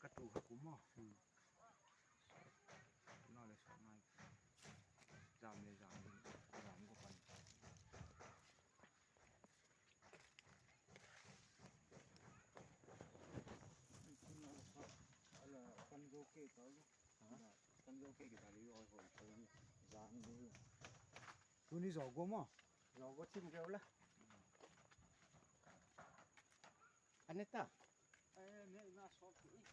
Ka tu kha kum maw na le sawh ngai zam le zam zam ko pan Tu ni zo ko maw zo ko chim reu la aneta eh ne na sawt tu i.